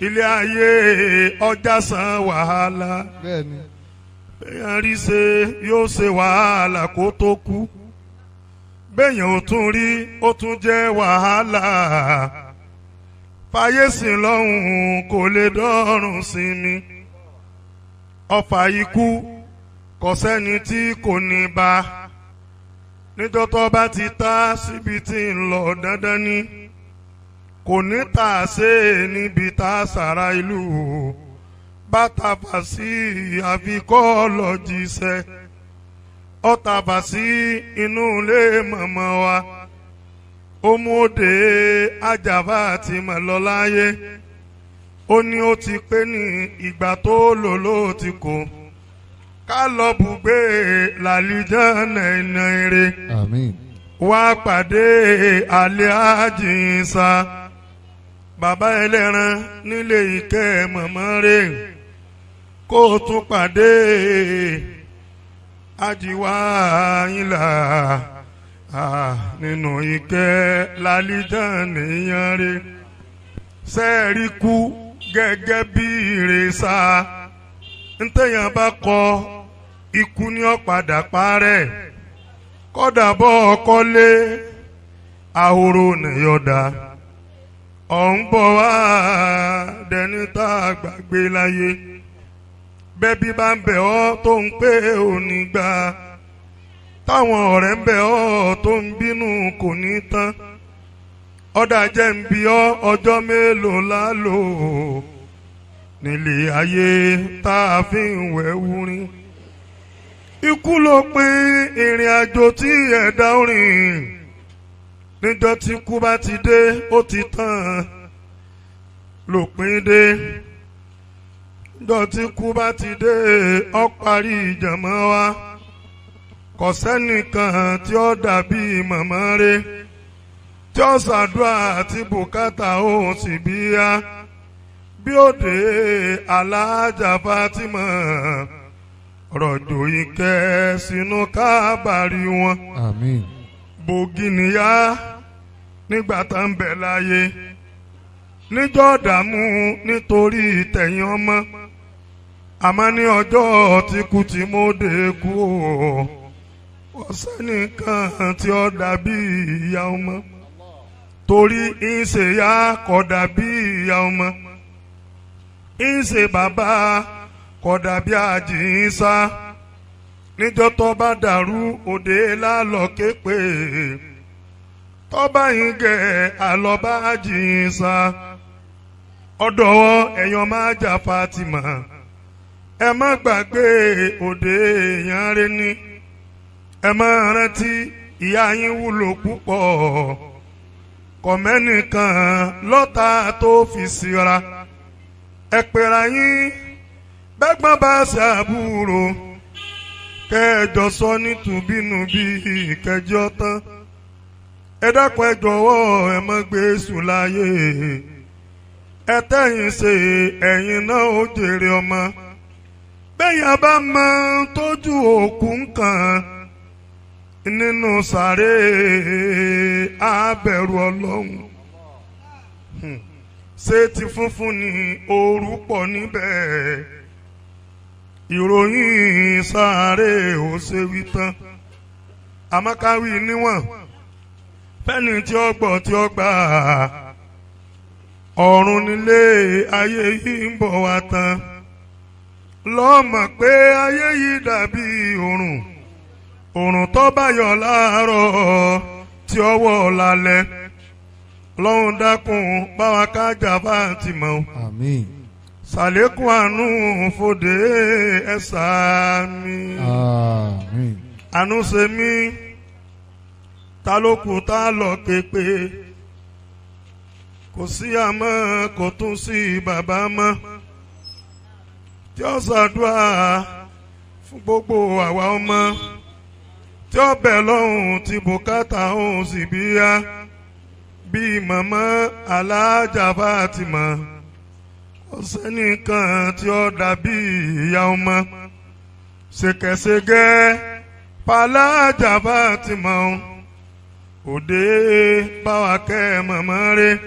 Ilé ayé ọjà san wàhálà. Bẹ́yàn rí ṣe yóò ṣe wàhálà kó tó kú. Bẹ́yàn ò tún rí ó tún jẹ́ wàhálà. Fàyè sí lọ́hùn kò lè dọ́rùn sí mi. Ọfà ikú kò sẹ́ni tí kò ní bá. Níjọ́ tó bá ti ta síbi tí ń lọ dandan ni. Kò ní tà ṣe níbi tá a sàrà ìlú. Bàtà fà sí àfikọ́ lọ jíṣẹ́. Ọ̀tà fà sí inú ilé mọ̀mọ́ wa. Ó mú òde àjàfà àti mọ̀lọ́ láyé. Ó ní ó ti pé ní ìgbà tó lò ló ti kó. Ká lọ bùgbé làlìjọ́ nàìjíríà eré. Àmín. Wá pàdé àlẹ́ àjìnsá. Bàbá ẹlẹ́ran nílé ìkẹ́ mọ̀mọ́ rẹ̀. Kó o tún pàdé àjìwá yìnlá nínú ìkẹ́ làlìjọ́ nìyẹn rẹ̀. Sẹ́ẹ̀rí kú gẹ́gẹ́ bí ìrẹsà. Ntẹ̀yàn bá kọ ikú ní ọ̀padà parẹ́. Kọ́dà bọ́ ọkọ́lé ahoro nìyọ̀dà. Ọ̀ ń bọ̀ wá dẹni tá a gbàgbé láyé. Bẹ́bí bá ń bẹ̀ ọ́ tó ń pé òní gbà. Táwọn ọ̀rẹ́ ń bẹ̀ ọ́ tó ń bínú kò ní tán. Ọ̀dà jẹ́ ń bi ọ́ ọjọ́ mélòó la lò nílé ayé tá a fi ń wẹ̀ wúrin. Ikú ló pin ìrìn àjò tí ẹ̀dá ń rìn. Níjọ́ tí ikú bá ti dé ó ti tán lópin dé. Níjọ́ tí ikú bá ti dé ó parí ìjàmọ́ wa. Kò sẹ́nìkan tí ó dàbí màmá rẹ̀ tí ó ṣàdúrà àti bùkátà òun sì bí yá. Bí òde alájà Fatima rọ̀jò ìkẹ́ sínú kábàárì wọn. Àmín. Bògì níyà nígbà tá ń bẹ̀ láyé. Níjọ́ dààmú nítorí tẹ̀yìn ọmọ. Àmọ́ ní ọjọ́ tí kú tí mo dé kú o. Kò sẹ́nìkan tí ó dàbí ìyá ọmọ. Torí ìṣe ya kò dàbí ìyá ọmọ. Ìṣe bàbá kò dàbí àjìnsá. Níjọ́ tó bá dàrú òde lálọ́ képe. Tó bá yín gẹ̀ àlọ́ bá àjìnsá. Ọ̀dọ̀wọ́ ẹ̀yàn máa jà Fatima. Ẹ má gbàgbé òde èèyàn rẹ ní. Ẹ má rántí ìyá yín wúlò púpọ̀. Kọ̀mẹ́nìkan lọ́ta tó fi síra. Ẹ pera yín bẹ́gbọ́n bá ṣàbúrò. Kẹjọ sọ nítubínúbí kẹjọ tán. Ẹ dákun ẹ jọ̀wọ́ ẹ má gbé sùn láyé. Ẹ tẹ̀yìn ṣe ẹ̀yin náà ó jèrè ọmọ. Bẹ́yìn bá mọ tójú òkú nǹkan nínú sàré abẹ̀rù Ọlọ́run. Ṣé ti funfun ni òru pọ̀ níbẹ̀? Ìròyìn sáré ò ṣe wí tán. Àmọ́ ká wí níwọ̀n fẹ́ni tí ó gbọ́ tí ó gbà. Ọ̀run nílé ayé yìí ń bọ̀ wá tán. Lọ́mọ pé ayé yìí dàbí òrùn. Òrùn tó bá yọ láàárọ̀ tí ó wọ̀ lálẹ́. Ọlọ́run dákun báwa kájà bá ti mọ̀. Àmín. Sàlékún àánú fòde ẹ̀sà mi. Àmín. Àánú ṣe mí ta ló kù tá lọ képe. Kò sí àmọ́ kò tún sí bàbá mọ́. Tí ó ṣàdúrà fún gbogbo àwa ọmọ. Tí ó bẹ̀ lọ́hùn tí bùkátà òun sì bí yá. Bí màmá alájà Fatima. Kò sẹ́nìkan tí ó dàbí ìyá ọmọ. Ṣèkẹ̀ṣẹ̀gẹ̀ palájà Fatima. Òde báwa kẹ́ màmá rẹ̀.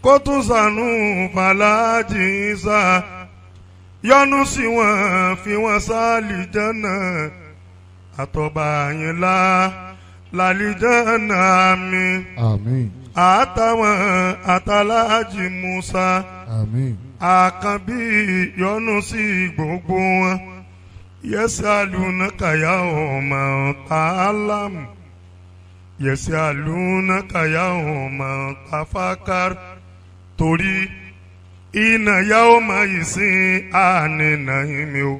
Kó tún ṣàánú fàlájì sá yọ́nú sí wọn fi wọn sáàlì jẹ́nà àtọ̀bà Àyìnlá làlìjẹ́nà mi. Àmín. Àtàwọn àtàlájì Musa. Àmín. Àkànbí yọ́nú sí gbogbo wọn. Yẹ́sàlùnàkà yà ọmọ tààlámù. Yẹ́sàlùnàkà yà ọmọ tàfàkàr. Torí iná yà ọmọ yìí sìn ànínà mi o.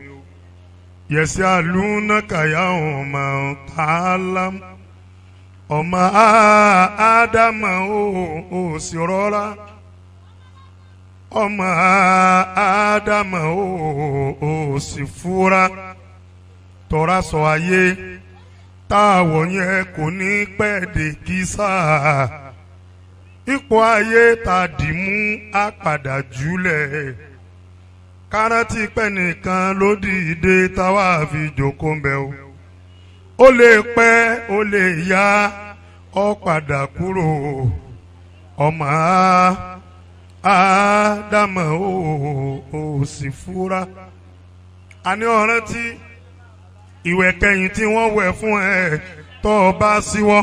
Yẹ́sàlùnàkà yà ọmọ tààlámù. Ọmọ Ádámà ò sì rọra. Ọmọ Ádámà ò sì fura. Tọ́ra sọ ayé táwọn yẹn kò ní pẹ́ dé kísà. Ipò ayé tá a dì mú á padà jùlẹ̀. Kárántì pẹ́ nìkan ló dìde táwa fi jókòó ń bẹ̀ o. Ó lè pẹ́ ó lè yá ọ padà kúrò. Ọmọ Ádámà ò sì fura. Àní ọ̀ràn tí ìwẹ̀ kẹyìn tí wọ́n wẹ̀ fún ẹ tó o bá síwọ́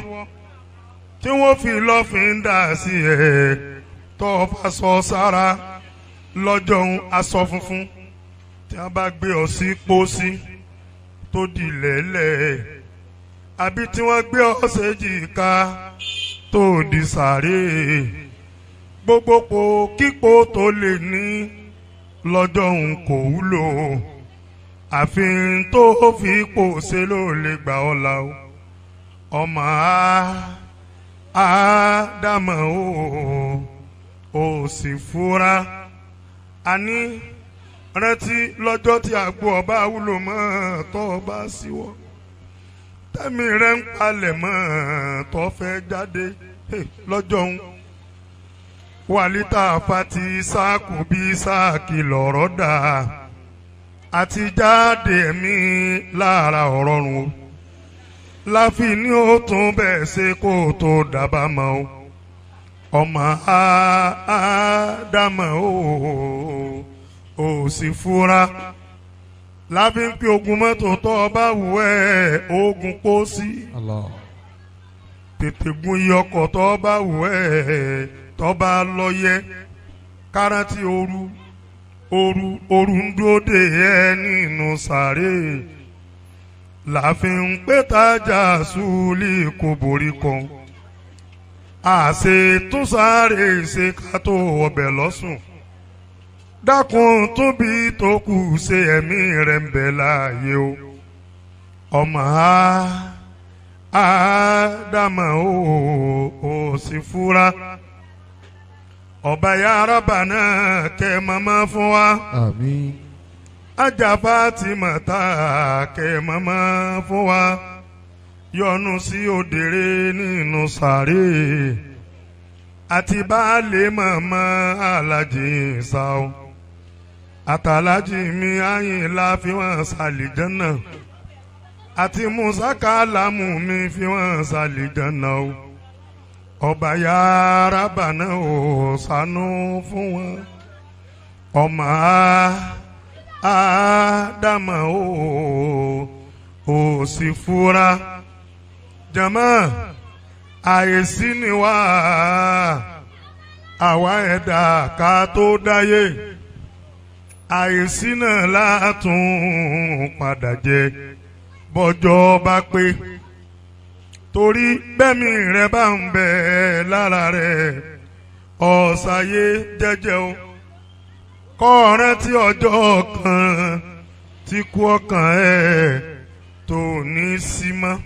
tí wọ́n fi lọ́fín dà sí ẹ tó o bá sọ sára lọ́jọ́ ń aṣọ funfun tí wọ́n bá gbé ọ sí pósí tó di lẹ́lẹ̀ àbí tí wọ́n gbé ọ séjìká tó di sàárè gbogbo po kípo tó lè ní lọ́jọ́ ń kò wúlò àfi tó fi pò ṣe ló lè gbà ọ́ là o. Ọmọ Ádámà ò sì fura. Àní rántí lọ́jọ́ tí àgbo ọba wúlò mọ́ tó bá síwọ́ tẹ́mi rẹ̀ ń palẹ̀ mọ́ tó fẹ́ jáde lọ́jọ́ ń wàlítà fati sáàkù bí sáàkì lọ̀rọ̀ dà àti jáde mi lára ọ̀rọ̀rùn o láfi ní ó tún bẹ́ẹ̀ ṣe kó o tó dábàá mọ́ o. Ọmọ Ádámà ò sì fura. Láfi ń pe ogun mọ́tò tó o bá wù ẹ́ ogun pósí. Tètè gun iye ọkọ̀ tó o bá wù ẹ́ tó bá lọ yẹ. Kárántì ooru ooru ooru ń dúró dè ẹ́ nínú sàárè. Láfi ń pé tájà súlì kò borí kan. Àṣe tún sáré ṣe ká tó ọbẹ̀ lọ́sùn. Dákun tóbi tó kù ṣe ẹ̀mí rẹ̀ ń bẹ láàyè o. Ọmọ Ádámà ò sì fura. Ọba ya Rábà náà kẹ́ màmá fún wa. Àmín. Ajá Fátímà tá kẹ́ màmá fún wa. Yọ́nú sí òdèrè nínú sàárè. Àti baálé màmá Alájì Ìsà o. Àtàlájì mi Àyìnlá fi wọ́n sàlìjánà. Àti Musa Kálámù mi fi wọ́n sàlìjánà o. Ọba ya Rábà náà ò ṣàánú fún wọn. Ọmọ Ádámà ò sì fura. Jàmá àìsí ni wá àwa ẹ̀dá ká tó dáyé. Àìsí náà látún padà jẹ bọ́jọ́ bá pé. Torí bẹ́mi rẹ bá ń bẹ lára rẹ ọ̀sàyé jẹ́jẹ́ o. Kọ́ rántí ọjọ́ kan tí kú ọkàn ẹ̀ tó ní sí mọ́.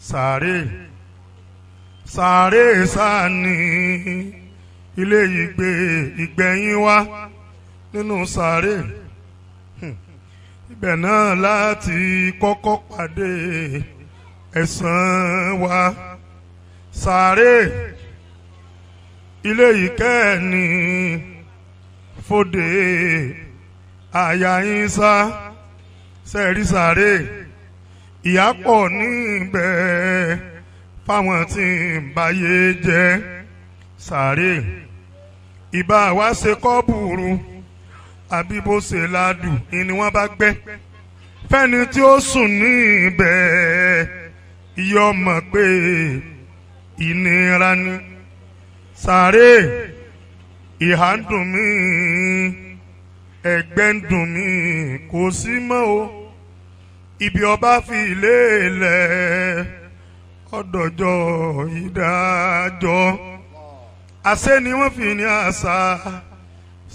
Sàárè sàárè sáàní ilé ìgbé ìgbẹ̀yìn wa nínú sàárè. Ibẹ̀ náà láti kọ́kọ́ pàdé ẹ̀san wa. Sàárè ilé ìkẹ́ni fòde àyà yín sá sẹ́rí sàárè. Ìyà pọ̀ níbẹ̀ fáwọn tí ń báyé jẹ́. Sàárè Ìbá wa ṣe kọ́bùrú àbí bó ṣe ládùn ni wọ́n bá gbẹ́. Fẹ́ni tí ó sùn ní ibẹ̀ yọ mọ̀ pé ìnira ni. Sàárè ìhà ń dùn mí, ẹ̀gbẹ́ ń dùn mí, kò sí mọ́ o. Ibi ọba fi lélẹ̀ ọ̀dọ̀jọ́ ìdájọ́. Àṣẹ ni wọ́n fi ní àṣà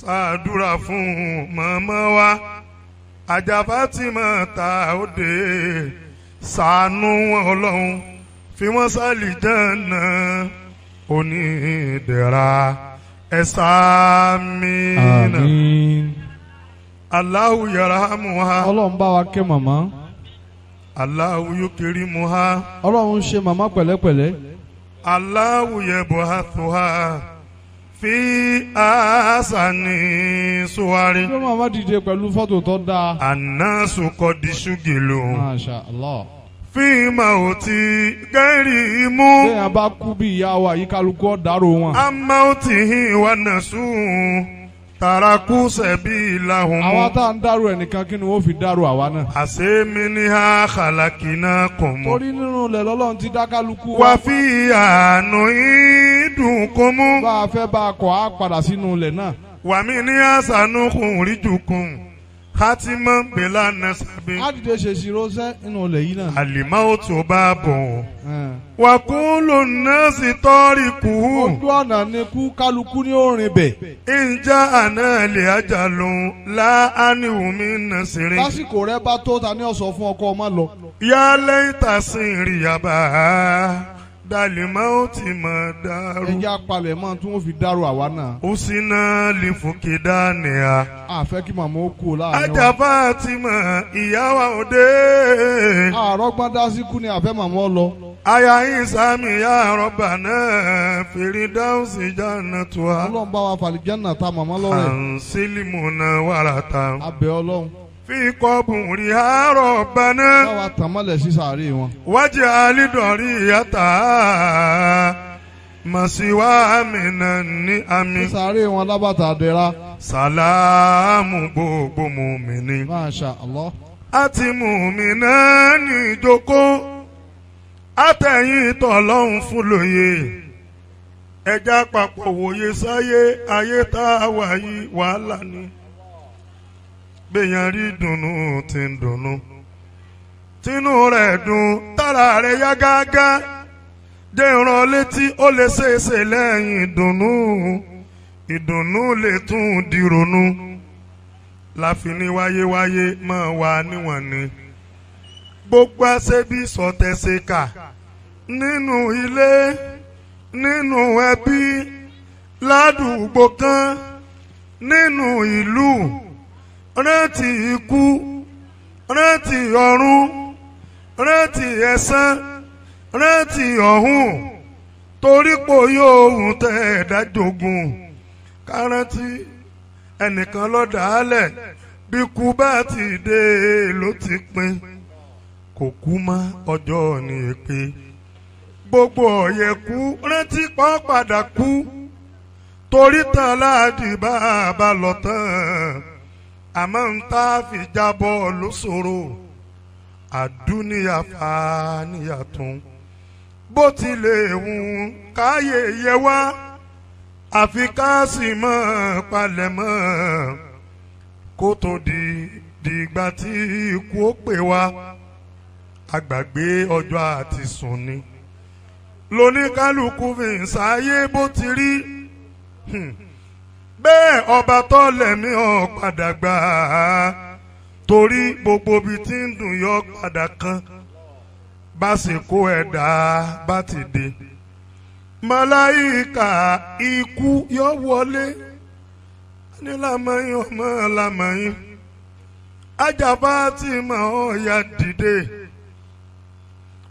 ṣàdúrà fún màmá wa. Àjàfà tí mà ta òde ṣàánú wọn Ọlọ́run fi wọ́n sálì jẹ́nà onídẹ̀ra ẹ̀sà mìíràn. Àmín. Allahu yarhamuha. Ọlọ́run bá wa kẹ́ màmá. Allahu yukrimuha. Ọlọ́run ṣe màmá pẹ̀lẹ́pẹ̀lẹ́. Allahu yab'athuha fi ahsani suwari. Ṣé màmá dìde pẹ̀lú fọ́tò tó dáa? Annasu qad shugilu. Masha Allah. Fi mauti ghairihimu. Bẹ́ẹ̀ bá kú bí ìyá wa yìí kálukú ọ̀dàrò wọn. Amautihi wa nasu taraku sabilahum. Àwa tá à ń dárò ẹnìkan kí ni wọ́n fi dárò àwa náà. Àṣé minha khalaqnakum. Torí nínú ilẹ̀ lọ́lọ́run ti dá kálukú wa fiha nu'idukum. Bá a fẹ́ bá a kọ̀ á padà sínú ilẹ̀ náà. Wa minha sanukhrijukum khatiman bila nasabi. Á dìde ṣèṣirò sẹ́ nínú ilẹ̀ yìí náà. Al-mautu babun. Wa kullu nnasi tariquhu. Ojú ọ̀nà ni kú kálukú ní òrìn bẹ̀. In ja'ana li ajalun la anhu min nasirin. Lásìkò rẹ bá tó ta ní ọ̀sọ̀ fún ọkọ ọmọ lọ. Ya laita siriyaba dalimauti ma daru. Ẹ jẹ́ apalẹ̀ mọ́ tí wọ́n fi dárò àwa náà. Usina lifukidaniya. A fẹ́ kí màmá ó kú láàrin wa. Ajá Fatima ìyáwó òde. Àrọ́gbọ́n dá sí kú ni àfẹ́ màmá ọ lọ. Aya Isami ya Rabbana firidausi jannatuha. Ọlọ́run bá wa fàlìjánà ta màmá lọ́rẹ̀. Ansilimuna warata. Abẹ́ Ọlọ́run. Fi qaburiha Rabbana. Bá wa tàn mọ́lẹ̀ sí sàárè wọn. Waj'al duriyata masiwa minan ni'ami. Sí sàárè wọn lábàtà àdẹ́ra. Sàlámù gbogbo mùmíní. Masha Allah. Àti mùmínà ní ìjókòó. Àtẹ̀yìn tọ̀lọ́hún fún lóye. Ẹja papọ̀ wòye sáyé ayé tá a wà yìí wàhálà ni. Gbèyàn rí dùnnú tí ń dùnnú. Tínú rẹ̀ dùn tára rẹ̀ yá gágá. Jẹ́ ìran létí ó lè ṣeéṣe lẹ́yìn ìdùnnú. Ìdùnnú lè tún dìrònú. Láfi ní wáyéwáyé máa wà níwọ̀n ni. Gbogbo àṣebí sọ̀tẹ̀ṣẹ̀kà nínú ilé nínú ẹbí ládùúgbò kan nínú ìlú. Rántí ikú, rántí ọ̀run, rántí ẹ̀san, rántí ọ̀hún. Torí pò yóò hùn tẹ́ ẹ̀dá jogun. Kárántí ẹnìkan lọ́dàálẹ̀ bí kú bá ti dé ló ti pin. Kò kú mọ́ ọjọ́ ní èpè. Gbogbo ọ̀yẹ̀kú rántí pọ́n padà kú. Torí tán láàdì bá a bá lọ tán. Àmọ́ ń tá a fi jábọ́ ló ṣòro. Àdúnìyà fàníyà tún. Bó tilẹ̀ wù káyé yẹ wá. Àfi ká sì mọ́ palẹ̀mọ́. Kó tó di dìgbà tí ikú ó pè wá. Àgbàgbé ọjọ́ àti sùn ni. Lóníkálukú fi ń sáyé bó ti rí. Bẹ́ẹ̀ ọba tó lẹ̀mí ọ̀ padà gbà á. Torí gbogbo ibi tí ń dùn yọ padà kan. Bá sì kó ẹ̀dá bá ti dé. Màláíkà ikú yọ wọlé. Ní lamẹ́yìn ọmọ lamẹ́yìn. Ajá Fatima ọ̀ya dìde.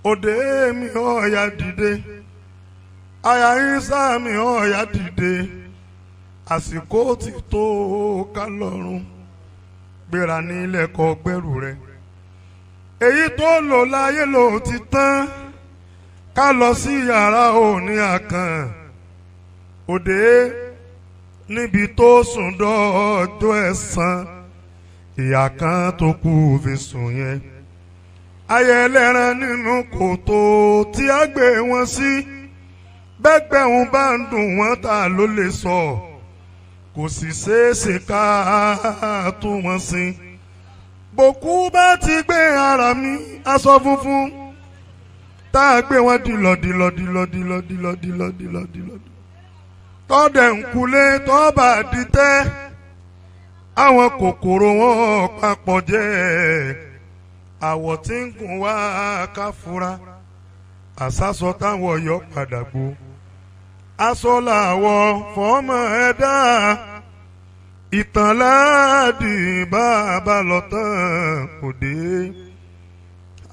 Òde mi ọ̀ya dìde. Aya Isa mi ọ̀ya dìde. Àsìkò ti tó ká lọ́rùn. Gbéra nílẹ̀ kọ gbẹ́rù rẹ̀. Èyí tó lò láyé lò ti tán. Ká lọ sí yàrá òní àkàn. Òde Níbi tó sùn dọ́jọ́ ẹ̀san, ìyá kan tó kú fi sùn yẹn. Ayé ẹlẹ́ran nínú kòtò tí a gbé wọn sí. Bẹ́gbẹ̀hún bá ń dùn wọ́n ta ló lè sọ. Kò sì ṣeéṣe ká tún wọn sin. Bòkú bá ti gbé ara mi aṣọ funfun. Tá a gbé wọn dìlọ dìlọ dìlọ dìlọ dìlọ dìlọ dìlọ dìlọ. Tọ́dẹ̀ ń kulé tọ́ba dìtẹ́. Àwọn kòkòrò wọn papọ̀ jẹ́. Àwọ̀ tí ń gùn wá ká fura. Àsásọ táwọn yọ padà gbó. Aṣọ làwọ̀ fọ́mọ ẹ̀dá. Ìtàn láàdì bàbá lọ tán òde.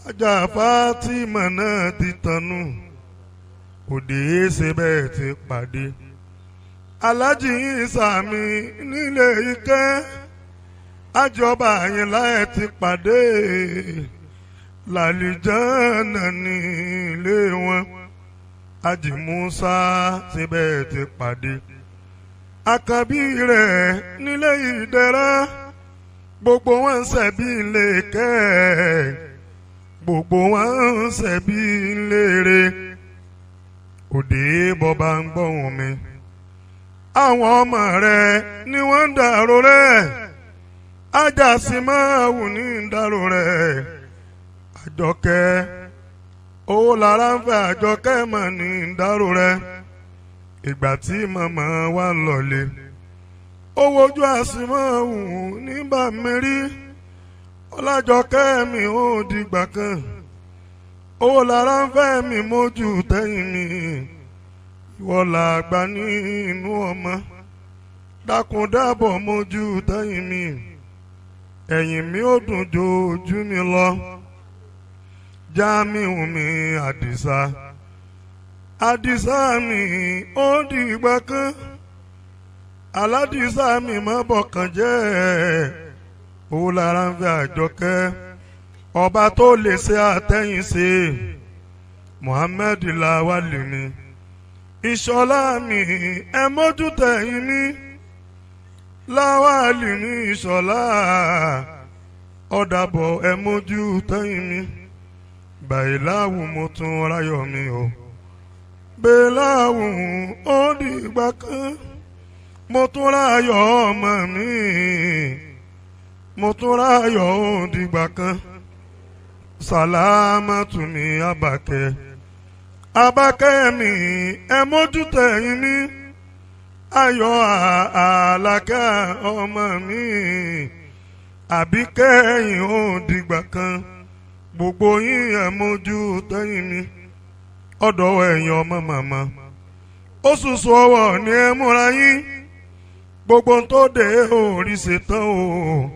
Ajá Fátímà náà ti tanú. Òde ṣe bẹ́ẹ̀ ti pàdé. Aláàjì Ìsà mi nílé Ike. Àjọba Àyìnlá ẹ̀ ti pàdé. Làlìjánà ní ilé wọn. Àjì Musa ṣe bẹ́ẹ̀ ti pàdé. Àkànbí rẹ̀ nílé Ìdẹ̀ra. Gbogbo wọn ń ṣẹ̀bí ilé kẹ́. Gbogbo wọn ń ṣẹ̀bí ilé rẹ̀. Òde bọba ń gbọ́hùn mi. Àwọn ọmọ rẹ̀ ni wọ́n ń dàrú rẹ̀. Ajásí máa wù ní dàrú rẹ̀. Àjọkẹ́ owó lára ń fẹ́ Àjọkẹ́ mà ní dàrú rẹ̀. Ìgbà tí màmá wa lọlé. Ó wojú àsìmọ́ wù nígbà mi rí. Ọlájọkẹ́ mi ò dìgbà kan. Owó lára ń fẹ́ mi mójú tẹ́yìn mi. Ìwọ làgbà nínú ọmọ. Dákun dábọ̀ mójú tẹ́yìn mi. Ẹ̀yìn mi ò dùn jojú mi lọ. Jamiu mi Àdìsá. Àdìsá mi ó dìgbà kan. Aládìsá mi má bọ̀kàn jẹ́. Owó lára ń fẹ́ Àjọkẹ́. Ọba tó lè ṣe àtẹ̀yìn ṣe. Muhammed Lawali mi. Ìṣọ̀lá mi ẹ mójú tẹ̀yìn mi. Lawali mi Ìṣọ̀lá. Ọ̀dàbọ̀ ẹ mójú tẹ̀yìn mi. Bàìláwù mo tún ráyọ̀ mi o. Bẹ́láwù ó dìgbà kan. Mo tún ráyọ̀ ọmọ mi. Mo tún ráyọ̀ ó dìgbà kan. Sàlámàtù mi Àbàkẹ́. Àbàkẹ́ mi ẹ mójú tẹ̀yìn mi. Ayọ̀ Àlàkẹ́ ọmọ mi. Àbíkẹ́yìn ó dìgbà kan. Gbogbo yín ẹ mójú tẹ̀yìn mi. Ọ̀dọ̀ ẹ̀yin ọmọ màmá. Ó ṣùṣù ọwọ́ ni ẹ múra yín. Gbogbo tó dé orí ṣetán o.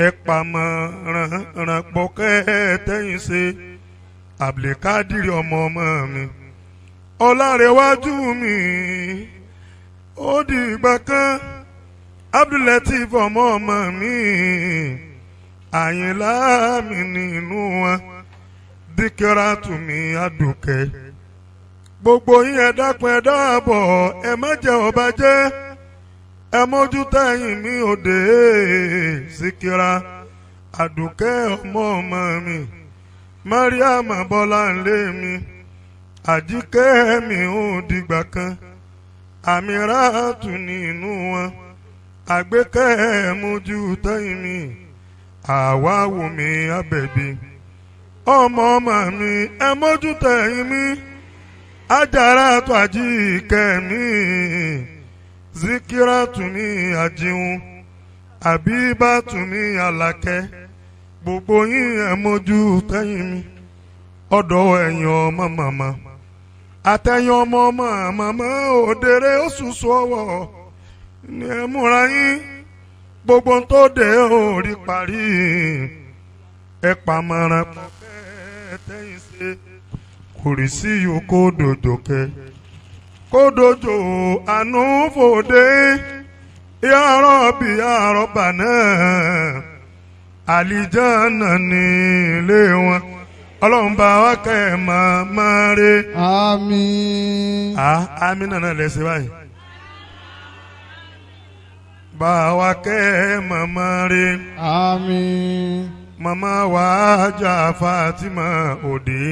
Ẹ pàmò ràn pọ̀ kẹ́ ẹ tẹ́yìn ṣe. Àbílẹ̀kádìrì ọmọ ọmọ mi. Ọlárẹ̀wájú mi. Ó dìgbà kan. Abdulateef ọmọ ọmọ mi. Àyìnlá mi nínú wọn. Díkẹ́rà tù mí Àdùkẹ́. Gbogbo yín ẹ dákun ẹ dáàbọ̀ ẹ má jẹ́ ọba jẹ́. Ẹ mójú tẹ̀yìn mi òde Síkírà. Àdùkẹ́ ọmọ ọmọ mi. Mariam Bọ́lá ńlé mi. Àjíkẹ́ mi ò dìgbà kan. Àmìràtù nínú wọn. Àgbékẹ́ ẹ mójú tẹ̀yìn mi. Àwa wù mí Àbẹ̀bí. Ọmọ ọmọ mi ẹ mójú tẹ̀yìn mi. Àjàrà tó àjíkẹ́ mi. Zikira tù mí Àjíhun. Àbíbá tù mí Àlàkẹ́. Gbogbo yín ẹ mójú tẹ̀yìn mi. Ọ̀dọ̀ ẹ̀yin ọmọ màmá. Àtẹ̀yìn ọmọ ọmọ màmá òdèrè ó ṣùṣù ọwọ́ ni ẹ múra yín. Gbogbo tó dé orí parí. Ẹ pàmọ̀ràn pọ̀ kẹ́ tẹ́yìn ṣe. Kò rí sí yòó kó dòjò kẹ́. Kó dòjò àánú fòde. Ya Rabbi ya Rabbana. Àlìjáná ní ilé wọn. Ọlọ́run bá wa kẹ́ ẹ̀ máa rè. Àmín. Àmín náà lẹ́sẹ̀ báyìí. Bá wa kẹ́ màmá rẹ̀. Àmín. Màmá wa jà Fatima òde.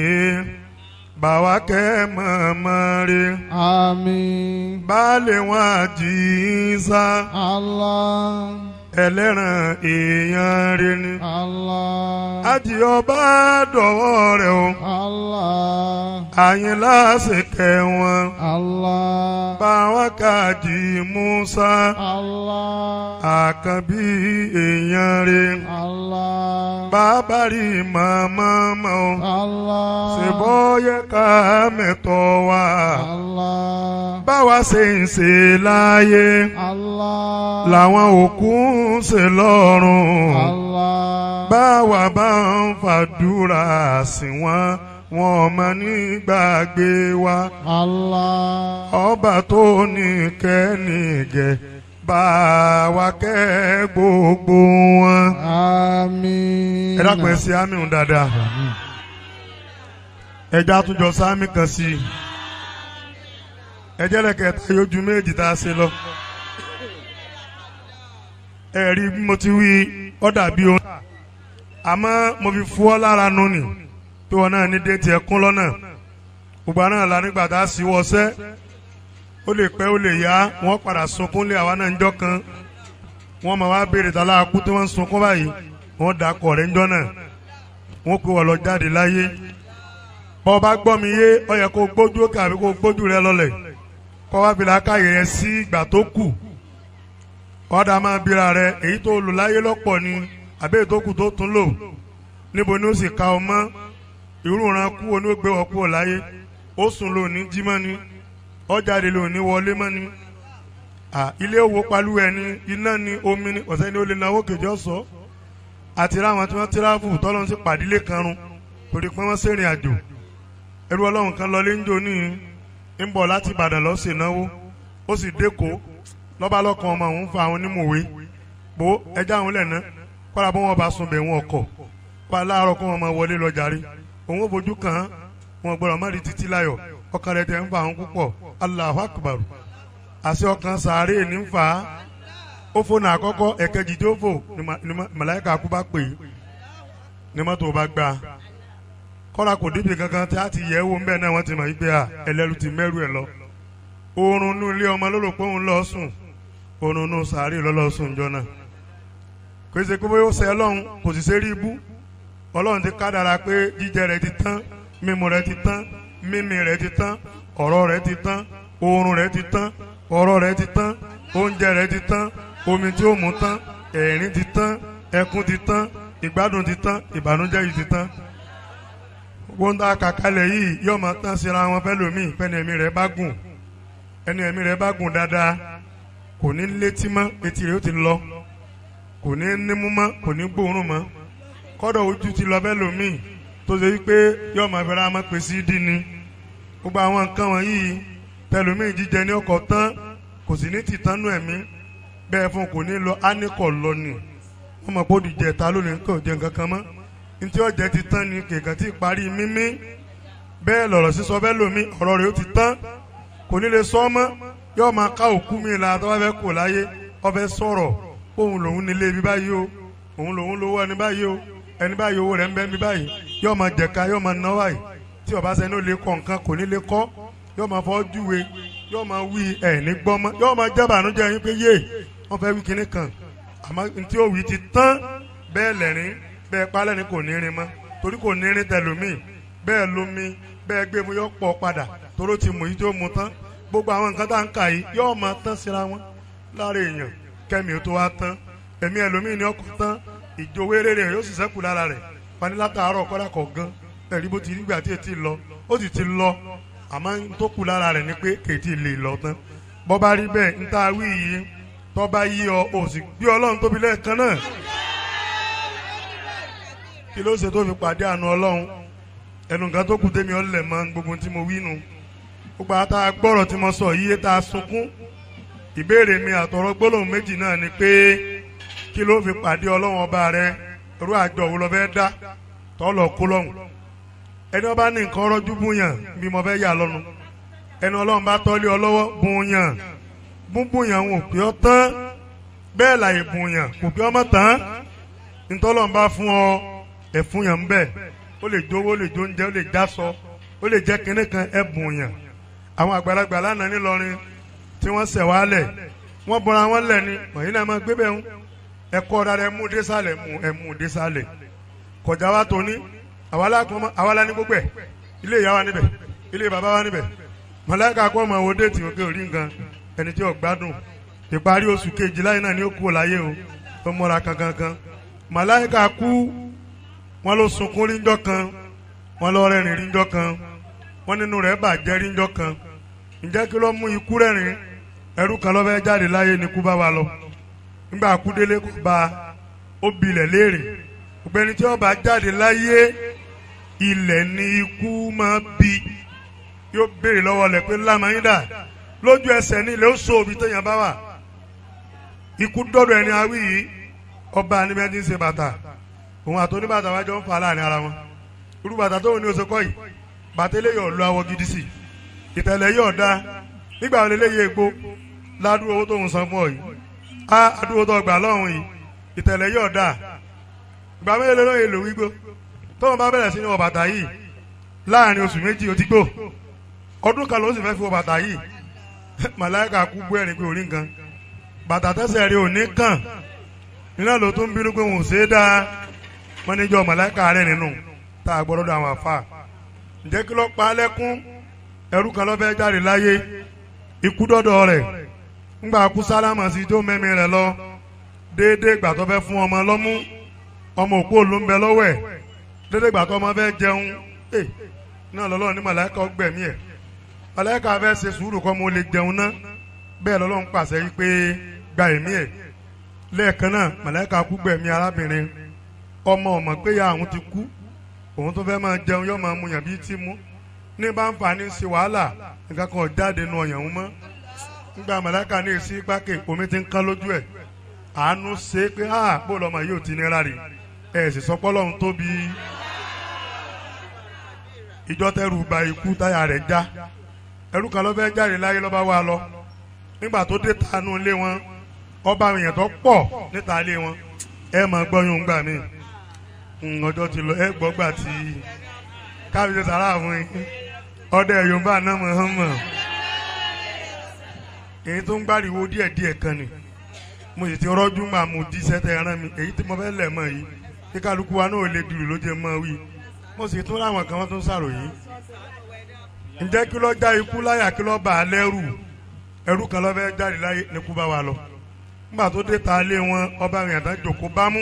Bá wa kẹ́ màmá rẹ̀. Àmín. Baálé wọn àjíǹsá. Allah. Ẹlẹ́ran èèyàn rẹ̀ ni. Allah. Àjì ọba dọ̀wọ́ rẹ̀ o. Allah. Àyìnlá ṣèkẹ́ wọn. Allah. Báwa kàdí Musa. Allah. Àkànbí èèyàn rẹ̀. Allah. Bàbá rí màmá mọ́ o. Allah. Ṣèbọ́ yẹ ká mẹ́tọ́ wa. Allah. Báwa ṣe ń ṣe láyé. Allah. Làwọn òkú ń ṣe lọ́run. Allah. Báwa bá ń fàdúrà sí wọn, wọn mọ nígbàgbé wa. Allah. Ọba tó ní kẹ́nìgẹ̀ bá wa kẹ́ gbogbo wọn. Àmín. Ẹ dákun ẹ ṣe àmín dáadáa. Ẹja àtúnjọ sáàmì kan sí i. Ẹjẹ́ lẹ́kẹ̀ẹ́ta yóò ju méjì tá a ṣe lọ. Ẹ rí bí mo ti wí ó dàbí ohun. Àmọ́ mo fi fún ọ lára nù ní pé wọn náà ní déètì ẹkún lọ́nà. Gbogbo àná la nígbà tá a sì wọṣẹ́. Ó lè pẹ́ ó lè yá wọ́n padà sunkún lé àwa náà ńjọ́ kan. Wọ́n máa wá béèrè tálá akú tí wọ́n ń sunkún báyìí. Wọ́n dà kọ̀ rẹ̀ ńjọ́ náà. Wọ́n kó wọ́n lọ jáde láyé. Bọ́ ọ bá gbọ́ mi yé ó yẹ kó gbójú òkè àbí kó gbójú rẹ lọlẹ̀. Kọ́ wá fi làákàyè rẹ sí ìgbà tó kù. Ọ̀dà máa bira rẹ èyí tó lò láyé lọ́pọ̀ ni àbí èyí tó kù tó tún lò. Níbo ni ó sì ka ọ mọ́? Irú ìran kú wo ni ó gbé wọ́n kúrò láyé? Ó sùn lò ní jímọ́ ni. Ó jáde lò ní wọlé mọ́ ni. Ilé owó palu ẹ ni iná ni omi ni ọ̀sẹ̀ ni ó lè náwó kejì ọ̀sọ́. Àti ráwọn tí wọ́n tíráfù tọ́lọ́run sì pàdílé kan run torí pé wọ́n ṣèrìn àjò. Ẹrú Ọlọ́run kan lọlé ń jò ní ń bọ̀ láti Ìbàdàn lọ sí ìnáwó. Ó sì dẹ́kọ̀ọ́ lọ́ba lọ́kàn ọmọ òun fa àwọn onímọ̀wé. Bó ẹja àwọn lẹ́nu kọ́ra bó wọn bá sun bẹ̀ wọn ọkọ̀. Pa láàárọ̀ kó wọn máa wọlé lọ jàre. Òun ò fojú kàn án wọn gbọ́dọ̀ má rí títí láyọ̀. Ọkàn rẹ̀ tẹ̀ ń fa àwọn púpọ̀. Allahu Akbar. Àṣẹ ọkàn sàárè ní ń fà á. Ó fònà àkọ́kọ́ ẹ̀kejì tó fò ní màláíkà kú bá pè é. Ní mọ́tò bá gbà á. Kọ́ra kò débi kankan tí a ti yẹ̀ wò ńbẹ̀ náà wọ́n ti mọ̀ wípé à ẹlẹ́rú ti mẹ́rù ẹ̀ lọ. Oorun nú ilé ọmọ ló rò pé òun lọ sùn. Oorun nú sàárè lọ́lọ́ sùn jọ náà. Kò ṣe pé bóyá ó ṣe Ọlọ́run kò sì ṣe rí ibú. Ọlọ́run ti kádàrá pé jíjẹ rẹ̀ ti tán, mímu rẹ̀ ti tán, mímí rẹ̀ ti tán, ọ̀rọ̀ rẹ̀ ti tán, oorun rẹ̀ ti tán, ọ̀rọ̀ rẹ̀ ti tán, oúnjẹ rẹ̀ ti tán, omi tí ó mu tán, ẹ̀rín ti tán, ẹkún ti tán, ìgbádùn ti tán, ìbànújẹ́ yìí ti tán. Gbogbo ń ta kàkálẹ̀ yìí yóò máa tán síra wọn fẹ́lòmíì fẹ́ni ẹ̀mí rẹ̀ bá gùn. Ẹni ẹ̀mí rẹ̀ bá gùn dáadáa kò ní létí mọ́, etí rẹ̀ ó ti lọ. Kò ní nímú mọ́, kò ní gbóòórùn mọ́. Kọ́dọ̀ ojú ti lọ fẹ́lòmíì tó ṣe wípé yóò máa fẹ́ra máa pè sí dí ni. Gbogbo àwọn nǹkan wọ̀nyí tẹlòmíì jíjẹ ní ọkọ̀ tán kò sì ní tìtánú ẹ̀mí. Bẹ́ẹ̀ fún kò ní lọ áníkọ̀ lọ ni. Wọ́n mọ̀ pé ó di jẹ̀ta lónìí kò jẹ nǹkan kan mọ́. Ntí ọ̀jẹ̀ ti tán ni kèkàn tí parí mímí. Bẹ́ẹ̀ lọ̀rọ̀ sísọ bẹ́ẹ̀ lómi ọ̀rọ̀ rẹ̀ ó ti tán. Kò ní lè sọ ọ́ mọ́. Yóò máa ká òkú mi la tó bá fẹ́ kò láyé. Ó fẹ́ sọ̀rọ̀ òun lòun nílé ibi báyìí o. Òun lòun lówó ẹni báyìí o. Ẹni báyìí owó rẹ̀ ń bẹ níbi báyìí. Yóò máa jẹ̀ka yóò máa ná báyìí. Tí ó bá sẹ́ni ó lè kọ́ nǹkan kò ní lè kọ́. Yóò máa fọ́ júwe. Yóò máa wí ẹ̀ ní gbọ́ mọ́. Yóò máa jẹ́ bànújẹ́ yín pé yé wọ́n fẹ́ wí kinní kan. Àmọ́ ntí ó wí ti tán bẹ́ẹ̀ lẹ́rìn bẹ́ẹ̀ palẹ̀ ni kò ní rin mọ́ torí kò ní rin tẹlómi bẹ́ẹ̀ lomi bẹ́ẹ̀ gbé mu yọ pọ̀ padà toró ti mú yìí tó mu tán. Gbogbo àwọn nǹkan tá à ń kà yìí yóò máa tán síra wọn lára èèyàn kẹ́mi ó tó wá tán. Ẹ̀mí ẹlòmíì ní ọkọ̀ tán ìjòwéré rẹ̀ yóò sì sẹ́kù lára rẹ̀ fani látàárọ̀ kọ́dà kọ̀ gan ẹ̀rí bó ti rí gbà tí ètí lọ ó sì ti lọ àmọ́ tó kù lára rẹ̀ ni pé kèétí lè lọ tán. Bọ́ bá rí bẹ́ẹ̀ ń tá a wí yìí tọ́ bá yí ọ ò sì gbé Ọlọ́run tóbi lẹ́ẹ̀kan náà. Kí ló ṣe tó fi pàdé àánú Ọlọ́run? Ẹnu nǹkan tó kù tèmi ọ̀lẹ̀ mọ́ gbogbo tí mo wí nu. Gbogbo àtà gbọ́rọ̀ tí mo sọ yíyé tá a sunkún. Ìbéèrè mi àtọ̀rọ̀ gbólóhùn méjì náà ni pé kí ló fi pàdé Ọlọ́run ọba rẹ? Irú àjọ wo lọ fẹ́ dá tọ́ lọ kó lọ́hùn? Ẹni ọba ní nǹkan rọ́jú búyàn bí mo fẹ́ yà lọ́nu. Ẹni Ọlọ́run bá tọ́lé ọ lọ́wọ́ búyàn. Búbúyàn ò pé ọ tán. Bẹ́ẹ̀ là ìbùnyàn kò pé ọmọ tán. Ntọ́lọ́n bá fún ọ ẹ̀fún yàn ń bẹ̀. Ó lè jówó, ó lè jóúnjẹ, ó lè jásọ, ó lè jẹ́ kinní kan ẹ̀bùnyàn. Àwọn àgbàlagbà lánàá nílọrin tí wọ́n ṣẹ̀ wálẹ̀, wọ́n bọ́ra wọn lẹ̀ ni wọ̀nyí náà máa gbé bẹ́ẹ̀ ń. Ẹ̀kọ́ rárá ẹ̀mú désàlẹ̀ mú ẹ̀mú désàlẹ̀. Kọjá wa tó ní àwa la ní gbogbo ẹ̀. Ilé ìyá wa níbẹ̀, ilé bàbá wa níbẹ̀. Màláíkà kọ́ ọmọ wo déètì òkè orí nǹkan ẹni tí ò gbádùn. Ìparí oṣù kejìlá yìí náà ni ó kú láyé o tó mọ́ra kankankan. Màláíkà kú, wọ́n ló sunkún ríńjọ́ kan, wọ́n lọ rẹ́rìn ríńjọ́ kan, wọ́n nínú rẹ̀ bàjẹ́ ríńjọ́ kan. Ǹjẹ́ kí ló mú ikú rẹ́rìn? Ẹrú kan ló fẹ́ jáde láyé ni kú bá wa lọ. Nígbà kú délé kò bá ó bilẹ̀ léèrè. Ọ̀gbẹ́ni tí ó bá jáde láyé, ilẹ̀ ni ikú máa bi. Yóò béèrè lọ́wọ́ rẹ̀ pé lámàyín dà. Lójú ẹsẹ̀ ní ilẹ̀ ó so òbí téèyàn bá wà. Ikú dọ́dọ̀ ẹni awí yìí, ọba níbi ẹni tí ń ṣe bàtà. Òun àti oníbàtà wájọ ń fà láàrin ara wọn. Irú bàtà tóun ní oṣù kọ́ yìí, bàtà eléyìí ò lọ awọ gidi sí. Ìtẹ̀lẹ̀ yóò da. Nígbà wo leléyìí egbò ládùú owó tóun san fún ọ yìí? Á àdúgbò tó gbà lọ́hùn yìí, ìtẹ̀lẹ̀ yóò da. Ìgbà mélòó lóye èlò wígbó? Tóun bá bẹ̀rẹ̀ sí ní wọ bàtà yìí, láàrin oṣù méjì ó ti gbó. Ọdún kan ló sì fẹ́ fi wọ bàtà yìí. Màláíkà kú bú ẹ̀rín pé orí nǹkan. Bàtà tẹ́sẹ̀ rí òní kàn. Iná ló tún bínú pé òun ò ṣe é dáa. Wọ́n níjọ́ màláíkà rẹ̀ nínú tá a gbọ́dọ̀ àwọn àfa. Ǹjẹ́ kí ló pa á lẹ́kún? Ẹrú kan ló fẹ́ jáde láyé. Ikú dọ́dọ̀ rẹ̀. Ńgbà kú sálámà sí tó mẹ́mi rẹ̀ lọ. Déédéé ìgbà tó fẹ́ fún ọmọ lọ́mú. Ọmọ òkú ló ń bẹ lọ́wọ́ ẹ̀. Déédéé ìgbà tó ọmọ fẹ́ jẹun. Náà lọ́lọ́ ní màláíkà ọgbẹ̀mí ẹ̀. Màláíkà fẹ́ ṣe sùúrù kọ́ mo lè jẹun ná. Bẹ́ẹ̀ lọ́lọ́run pàṣẹ yìí pé gba ẹ̀mí ẹ̀. Lẹ́ẹ̀kan náà màláíkà kú gbẹ̀mí arábìnrin. Ọmọ ọmọ pé ya àwọn ti kú. Òun tó fẹ́ máa jẹun yóò máa mu yàn bí tí mú. Ní bá ń fa ní ṣe wàhálà, nǹkan kan jáde nu ọ̀yàn òun mọ́. Nígbà màláíkà ní èsì gbákè omi ti ń kán lójú ẹ̀. Àánú ṣe é pé á bó lọmọ yìí ò ti nira rè. Ẹ sì sọ pé Ọlọ́run tóbi. Ìjọ tẹrù ba ikú táyà rẹ̀ já. Ẹrú kan ló fẹ́ jáde láyé lọ́ba wa lọ. Nígbà tó dé tanú ilé wọn, ọba èèyàn tó pọ̀ níta ilé wọn. Ẹ máa gbọ́ yóò ń gbà mí. Ọjọ́ ti lọ, ẹ gbọ́ gbà tí káfíńsì sàrà fún yín. Ọdẹ Yorùbá náà mọ̀ ọ́n mọ̀. Èyí tó ń gbàriwo díẹ̀díẹ̀ kan ni. Mo sì ti rọ́jú mà mo jíṣẹ́ tẹ ẹran mi. Èyí tí mo fẹ́ lẹ̀ mọ́ yìí. Kí kálukú wa náà lè dùrù ló jẹ́ mọ́ wí. Mo sì tún láwọn kan wọ́n tún ṣàròyé. Ǹjẹ́ kí ló já ikú láyà kí ló bà á lẹ́rù? Ẹrú kan ló fẹ́ jáde láyé ní kú bá wa lọ. Nígbà tó dé ta ilé wọn, ọba àwọn èèyàn jòkó bámú.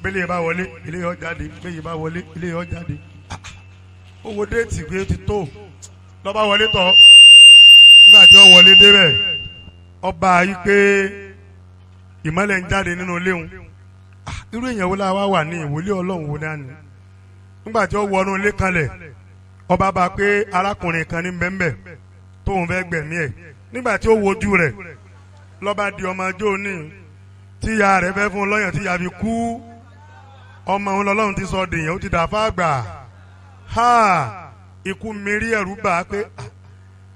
Bẹ́lẹ̀ bá wọlé, ilé yọ jáde. Bẹ́lẹ̀ bá wọlé, ilé yọ jáde. Owó déètì pé ó ti tó. Lọ́ba wọlé tọ̀. Nígbà tí ó wọlé débẹ̀, ọba yìí pé ìmọ́lẹ̀ ń jáde nínú ilé wọn. Irú èèyàn wo la wá wà ní ìwòlé Ọlọ́run wo náà ni? Nígbà tí ó wọnú ilé kanlẹ̀, ọba bá pé arákùnrin kan ní bẹ́ńbẹ́ tóun fẹ́ gbẹ̀mí ẹ̀. Nígbà tí ó wojú rẹ̀, lọ́ba di ọmọ ajó ní tí ìyá rẹ̀ fẹ́ fún lọ́yàn tí ìyá fi kú. Ọmọ òun lọ́lọ́run ti sọ dèèyàn, ó ti dà fáàgbà. Ha! Ikú mi rí ẹ̀rú bà á pé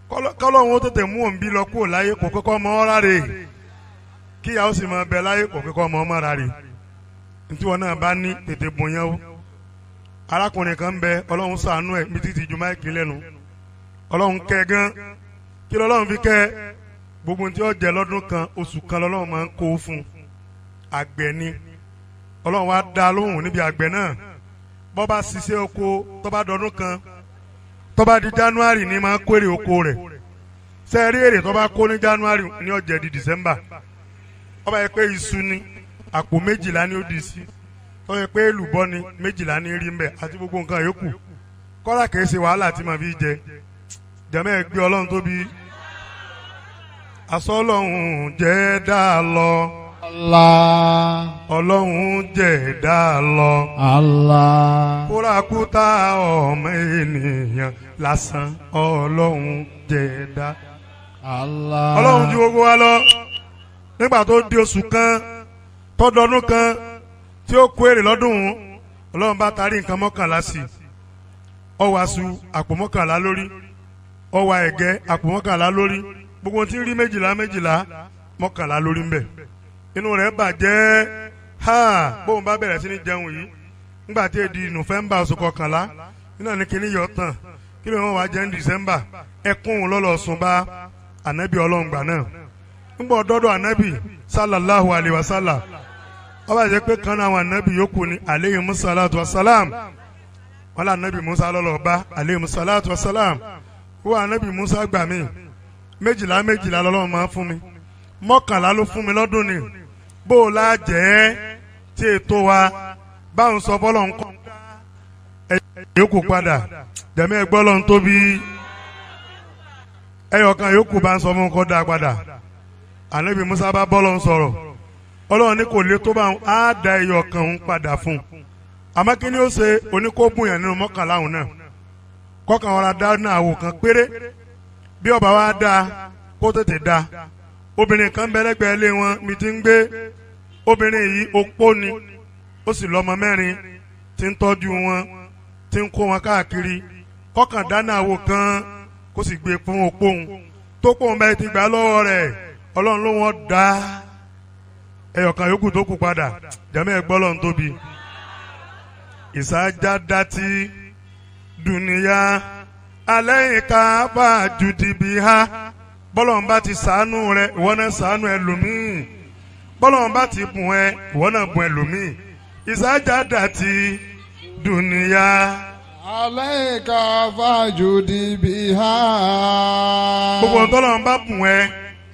kọ́lọ́hún ó tètè mú òun bí lọ kúrò láyé kò kọ́kọ́ mọ́ ọ́ ráre. Kí ìyá ó sì máa bẹ láyé kò kọ́kọ́ mọ́ ọmọ ráre. Ntí wọn náà bá ní tètè bòyàn o. Arákùnrin kan ń bẹ, Ọlọ́run ṣàánú ẹ̀ mi títí ju máìkì lẹ́nu. Ọlọ́run kẹ́ gan. Kí lọ́lọ́run fi kẹ́? Gbogbo tí ó jẹ lọ́dún kan, oṣù kan lọ́lọ́run máa ń kó fún. Àgbẹ̀ ni. Ọlọ́run wá dá lóhùn níbi àgbẹ̀ náà. Bọ́ bá ṣiṣẹ́ oko tó bá dọdún kan, tó bá di January ní máa ń kórè oko rẹ̀. Ṣé rí èrè tó bá kó ní January ní ó jẹ di December. Ó bá yẹ pé iṣu ni, àpò méjìlá ni ó di sí. Tó yẹ pé èlùbọ́ ni méjìlá ní rí mbẹ̀ àti gbogbo nǹkan yòókù. Kọ́lá kìí ṣe wàhálà tí màá fi jẹ. Jẹ̀mẹ́ ẹ gbé Ọlọ́run tóbi. Aṣọ Ọlọ́run jẹ́ dá lọ. Allah. Ọlọ́run jẹ́ dá lọ. Allah. Kúrakúta ọmọ ènìyàn lásán Ọlọ́run jẹ́ dá. Allah. Ọlọ́run ju gbogbo wa lọ. Nígbà tó di oṣù kan, tọ́dọọdún kan tí ó kó èrè lọ́dún, Ọlọ́run bá tarí nǹkan mọ́kànlá sí i. Ó wá aṣu àpò mọ́kànlá lórí. Ó wá ẹ̀gẹ́ àpò mọ́kànlá lórí. Gbogbo tí ń rí méjìlá méjìlá mọ́kànlá lórí ń bẹ. Inú rẹ̀ bàjẹ́ ha bóun bá bẹ̀rẹ̀ sí ní jẹun yìí nígbà tí èdè November oṣù kọkànlá nínú ní kíní yọ tán kí ló wọn wá jẹ́ ní December ẹkún òun lọ́lọ́ sùn bá ànábì ọlọ́run gbà náà ńgbọ́ dọ́dọ̀ ànábì sallallahu alayhi wa sallam ọba jẹ́ pé kan náà àwọn ànábì yòókù ni aleyhi musalatu wa salam wọn lé ànábì Musa lọ́lọ́ bá aleyhi musalatu wa salam wọ́n ànábì Musa gbà mí méjìlá méjìlá lọ́lọ́run máa fún mi mọ́kànlá ló fún mi lọ́dún ni bó o la jẹ́ tí ètò wa báwọn sọ fọlọ́ ń kọ́ ẹ yòókù padà jẹ̀mí ẹ gbọ́ lọ́n tóbi ẹyọkan yòókù bá ń sọ fún kọ́ da padà ànábì Musa bá bọ́lọ̀ ń sọ̀rọ̀ ọlọ́run ní kò lè tó bá á da ẹyọkan ń padà fún un àmọ́ kí ni ó ṣe oníkóbùn yẹn nínú mọ́kànlá òun náà kọ́kàn wọn ra dá náà àwò kan péré bí ọba wa dá kó tètè dá obìnrin kan bẹ́lẹ́gbẹ̀ẹ́ lé wọn mi ti ń gbé obìnrin yìí opó ni ó sì lọ́mọ mẹ́rin tí ń tọ́jú wọn tí ń kó wọn káàkiri kọ́kàn dáná àwo kan kó sì gbé fún opó òun tó pòun bẹ́ẹ̀ ti gbà lọ́wọ́ rẹ̀ ọlọ́run ló wọ́n dá ẹyọkan yòókù tó kù padà jẹ́mẹ́ ẹgbọ́ lọ́n tóbi ìsájá dátí dùnìyà alẹ́ ìka bá jùdìbì ha bọ́lọ́n bá ti sàánú rẹ ìwọ náà sàánú ẹlòmíì bọ́lọ́n bá ti bùn ẹ ìwọ náà bùn ẹlòmíì ìsájà dàtí dùnìyà. Alayka fajudi biha. Gbogbo tọ́lọ́n bá bùn ẹ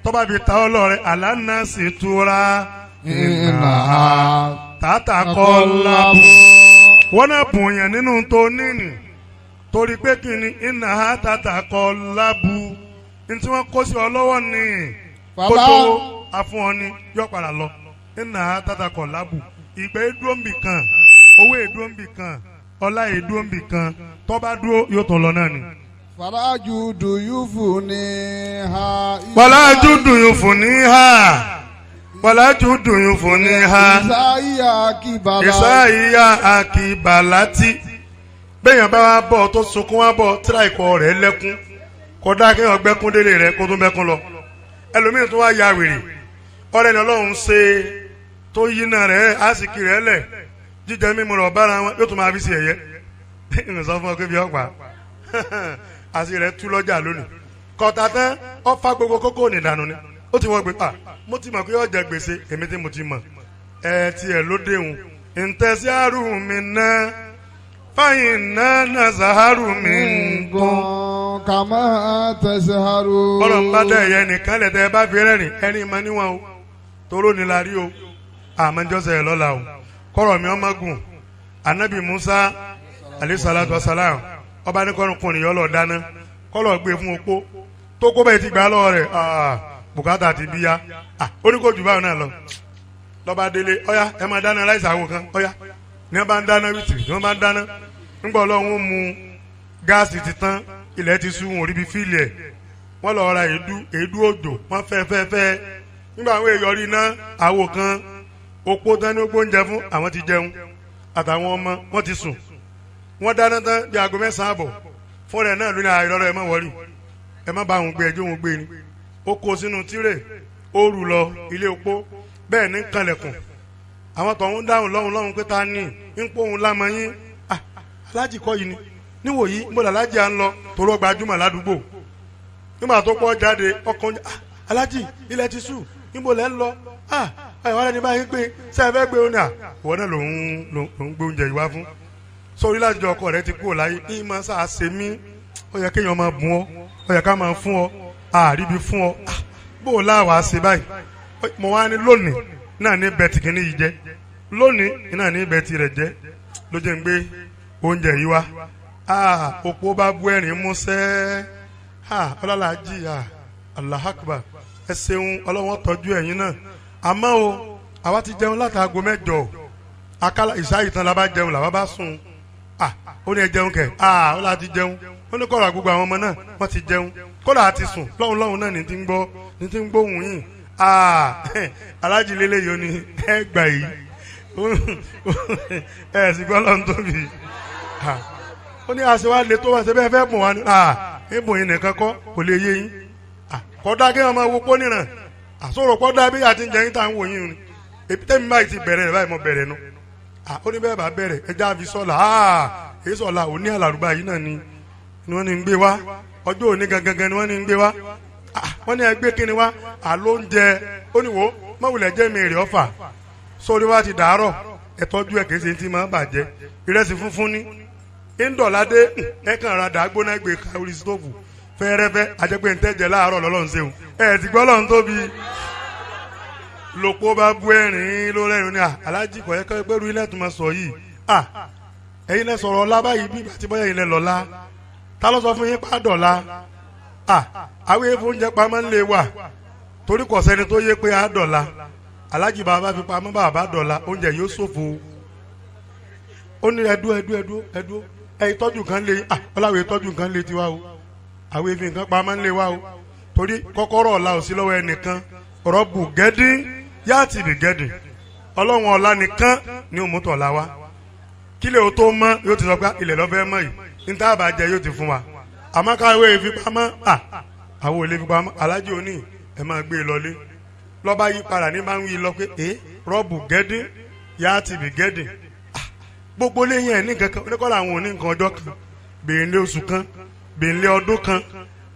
tọ́ba fi ta ọ́ lọ́rẹ àlànà sì tura. Ìlà tààtà kọ́ lábù. Wọ́n náà bùn yẹn nínú tó níní torí pé kí ni ìnà tààtà kọ́ lábù ntí wọn kó sí ọ lọ́wọ́ ni kótó afún ọ ni yọ padà lọ nínà tàtàkọ lábù ìgbẹ́ dúró ń bì kan owó èdúró ń bì kan ọlá èdúró ń bì kan tọ́ba dúró yóò tún lọ náà ni. Fàlájú dùyúfù ní ha. Fàlájú dùyúfù ní ha. Fàlájú dùyúfù ní ha. Ìsáyà akíbalá. Ìsáyà akíbalá tí. Bẹ́ẹ̀yàn bá wá bọ̀ tó sunkún wá bọ̀ tíra ikọ̀ rẹ̀ lẹ́kún kódà kéèyàn gbẹ́kún délé rẹ̀ kó tó bẹ́kún lọ ẹlòmíì tó wá ya wèrè ọ̀rẹ́ ni Ọlọ́run ṣe tó yínà rẹ̀ àsìkí rẹ̀ lẹ̀ jíjẹ mímu rẹ̀ ọ̀bára wọn yóò tún máa fi ṣe ẹ̀yẹ ń sọ fún ọ pé bí ọ̀pá àti rẹ̀ tú lọ́jà lónìí kọ̀tà tán ọ fa gbogbo kókó nìdànù ni ó ti wọ́n gbé pa mo ti mọ̀ pé yóò jẹ gbèsè èmi tí mo ti mọ̀ ẹ tiẹ̀ ló déhùn ntẹ̀sí àrùn mi náà fáyìn náà nàzàárù mi ń gún. Kàmá tẹ̀síhárù. Bọ́lá ń bá dẹ̀ yẹ nìkan lẹ̀ tẹ́ ẹ bá fi rẹ́rìn ẹni máa níwọ̀n o toró ni la rí o àmọ́jọ́sẹ̀ ẹ̀ lọ́la o kọ́rọ̀ mi ọmọ gùn anabi Musa alayhi salatu wa salam ọba ní kọ́nùkùnrin yọ lọ dáná kọ́lọ̀ gbé fún opó tó kó bẹ́ẹ̀ ti gbà lọ́wọ́ rẹ̀ bùkátà ti bíyá ó ní kó jù báwọn náà lọ lọ́ba délé ọ̀yá ẹ máa dáná láìsàwò kan ọ̀yá ní wọ́n bá ń dáná wìtìrì ní wọ́n bá ń dáná ńgbọ́ ọlọ́run ó mu gáàsì ti tán ilẹ̀ ti sú wọn ò ríbi fíìlì ẹ̀ wọ́n lọ ra èédú èédú òjò wọ́n fẹ́ fẹ́ fẹ́ nígbà àwọn èèyàn rí iná àwo kan opó tán ní ó gbóúnjẹ fún àwọn ti jẹun àtàwọn ọmọ wọ́n ti sùn wọ́n dáná tán bí aago 9:30 àbọ̀ fún rẹ̀ náà lónìí àìrọ́rọ́ ẹ má wọrí ẹ má bá òun gbé ẹjọ́ òun gbé ni ó kó sínú tírè ó rù lọ ilé opó bẹ́ẹ̀ ní kanlẹ̀kùn àwọn tọ̀hún dáhùn lọ́hùn lọ́hùn pé ta ni ń pọ̀ òun lámọ yín alájì kọ́ yìí ni níwòyí mo là alájì à ń lọ torọ́ gbajúmọ̀ ládùúgbò nígbà tó pọ̀ jáde ọkàn alájì ilẹ̀ ti sùn níbo lẹ́ ń lọ ẹ̀ wọ́n lẹ́ni báyìí pé ṣé ẹ fẹ́ gbé oúnjẹ ìwọ náà lòún gbé oúnjẹ yìí wá fún sórí láti ọkọ rẹ ti kúrò láyé ní ìmọ̀ sáà ṣe mí ó yẹ kéèyàn máa bùn ọ ó yẹ ká máa fún ọ àríbi fún ọ bó o láwàá ṣe báyìí mo wá ní lónìí náà ní bẹ́ẹ̀ tì kíní yìí jẹ́ lónìí náà ní bẹ́ẹ̀ tì rẹ̀ jẹ́ ló jẹ́ ń gbé oúnjẹ yìí wá òpó bá bú ẹ̀rín músẹ́ ọlọ́làjì Allahu Akbar ẹ ṣeun ọlọ́wọ́n tọ́jú ẹ̀yin náà àmọ́ o àwa ti jẹun látàgò 8 akálà ìsáyìí tán la bá jẹun làwa bá sùn ó ní ẹ jẹun kẹ ó láti jẹun ó ní kọ́ra gbogbo àwọn ọmọ náà wọ́n ti jẹun kọ́ra àti sùn lọ́hùn lọ́hùn náà ní ti ń gbọ́ ní ti ń gbóhùn yìí alájì lélẹ̀ yìí ó ní ẹ gbà yìí ẹ sì gbọ́ lọ́n tóbi ó ní àṣewá lè tó wá ṣe bẹ́ẹ̀ fẹ́ bùn wá ní ìbùn yìí nìkan kọ́ kò lè yé yín kọ́dá kí wọ́n máa wo pọ́ níran àsọ̀rọ̀ kọ́dá bí àti ń jẹyìn tá à ń wò yín ni Èmi tẹ́mi báyìí ti bẹ̀rẹ̀ rẹ̀ báyìí mo bẹ̀rẹ̀ nu. Ó ní bẹ́ẹ̀ bá bẹ̀rẹ̀ ẹja àfi sọ̀la. Èyí sọ̀la òní àlàrúbá yìí náà ni wọ́n ní ń gbé wá. Ọjọ́ òní gangan ni wọ́n ní ń gbé wá. Wọ́n ní ẹgbẹ́ kíni wá àló ń jẹ. Ó ní wo mọ̀wùlẹ̀ jẹ́ mi èrè ọ̀fà. Sórí wa ti dàárọ̀ ẹ̀tọ́jú ẹ̀ kìí ṣe ti máa bàjẹ́. Ìrẹsì funfun ní ńdọ̀ládé ẹ̀kan ra dàgbóná gbé orí stóòfù fẹ́ẹ́rẹ́fẹ́ àjẹpẹ́ ntẹ́jẹ láàárọ̀ lọ́lọ́run ṣeun. Ẹ̀ ti gbọ́ lọ́run tóbi. Lòpó bá bú ẹ̀rín ló rẹ́rìn ní aláàjì kọ̀ ẹ́kọ́ pẹ́rú ilẹ̀ tó máa sọ yìí. Ẹ̀yin lẹ sọ̀rọ̀ ọlá báyìí bí ìgbà tí bọ́yá ilẹ̀ lọ́la. Ta ló sọ fún yín pa dọ̀la? Àwọn èèfó oúnjẹ pamọ́ ń lè wà torí kò sẹ́ni tó yé pé á dọ̀la. Aláàjì bàbá fi pamọ́ bàbá dọ̀la oúnjẹ yóò ṣòfò. Ó ní ẹdú ẹdú ẹdú ẹdú ẹ ìtọ́jú kan lé ọláwọ̀ ìtọ́jú kan lé tiwa o. Àwọn èèfó nǹkan pamọ́ ń lè wà o torí kọ́kọ́rọ́ ọ̀la ò sí lọ́wọ́ ẹnìkan. Rọ́bù gẹ́dín yáàtì bì gẹ́dín ọlọ́run ọ̀la nìkan ni òmùtọ̀ la wa. Kílẹ̀ o tó mọ́ yóò ti sọ pé ilẹ̀ lọ́fẹ́ mọ́ yìí níta àbàjẹ́ yóò ti fún wa. Àmọ́ káwé ìfipamọ́ àwọn ò lè fipamọ́. Aláàjì òní ẹ̀ máa gbé e lọlé. Lọ́ba yí padà ní máa ń wí lọ pé ẹ rọ́bù gẹ́dín yáàtì bì gẹ́dín. Gbogbo léyìn ẹ̀ ní kankan oníkọ́lá àwọn òní nǹkan ọjọ́ kan bèèlè oṣù kan bèèlè ọdún kan.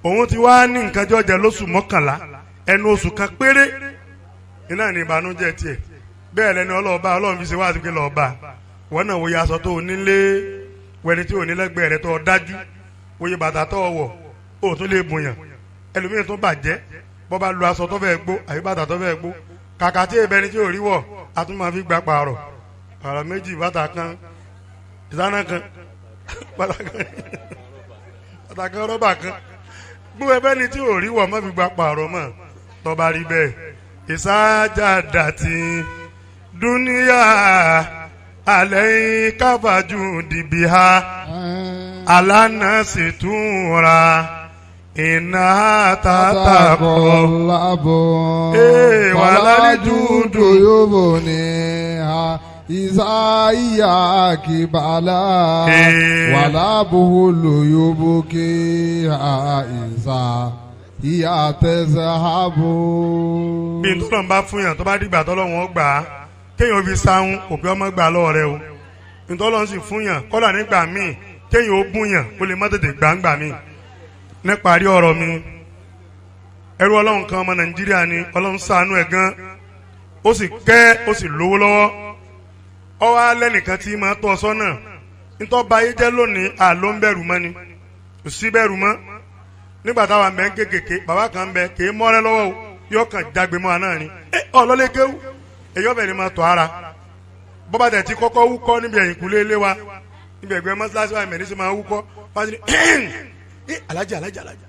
Òun ti wá ní nǹkan jọjẹ lóṣù 11 ẹnu oṣù kan péré iná ní ìbànújẹ́ tiẹ̀. Bẹ́ẹ̀ lẹni ọlọ́ọ̀bá ọlọ́run fi ṣe wá àti pé lọ́ọ̀bá wọn náà wòye aṣọ tó o nílé wẹni tí o ní lẹ́gbẹ̀ẹ́ rẹ tó o dájú wòye bàtà tó o wọ̀ o tún lè bùnyàn. Ẹlòmíràn tó bàjẹ́ bọ́ bá lu aṣọ tó fẹ́ gbó àbí bàtà tó fẹ́ gbó kàkà tí èbẹni tí ò rí wọ̀ a tún máa fi gba pààrọ̀ pààrọ̀ méjì bàtà kan ìsáná kan bàtà kan rọ́bà kan gbó ẹbẹ́ni tí ò rí wọ̀ má fi gba pààrọ̀ mọ́. Tọ́ba rí bẹ́ẹ̀ ìsájà dàtí dúníyà alẹ́ káfájú dìbì ha alánà sì tún ra iná tàtàkọ. Ee wàlálí dúdú yóò ní ha ìsáyà kìbàlà wàlábùhùlù yóò kí ha ìsá ìyá tẹ̀sán-ábò. Bí n tọ́lọ̀ ń bá fún yàn tó bá dìgbà tọ́lọ̀ wọn gbà á kéèyàn fi sáhùn òbí ọmọ gbà lọ́wọ́ rẹ o. Ntọ́lọ̀ ń sì fún yàn kọ́là nígbà míì kéèyàn ó bún yàn ó lè má tètè gbà ń gbà míì. Níparí ọ̀rọ̀ mi, ẹrú ọlọ́run kan ọmọ Nàìjíríà ni ọlọ́run ṣàánú ẹ̀ gan, ó sì kẹ́ ó sì lówó lọ́wọ́. Ó wá lẹ́nìkan tí máa tọ́ sọ́nà. Ntọ́ ba ayé jẹ́ lónìí àló ń bẹ̀rù mọ́ ni kò sí bẹ̀rù mọ́. Nígbà táwa ń bẹ ń kékèké bàbá kan ń bẹ kì í mọ́rẹ́ lọ́wọ́ o yóò kàn jágbe mọ́ àná ni ẹ ọlọ́lé kéwú èyí ọbẹ̀ ni máa tọ́ ara. Bọ́bá tẹ̀ tí kọ́kọ́ wúkọ́ níbi ẹ̀yìnkùlé ilé wa níbi ẹ̀gbẹ́ mọ́sálásí wa ẹ̀mẹ́ni sì máa wúkọ́ fásitì ní alájà alájà alájà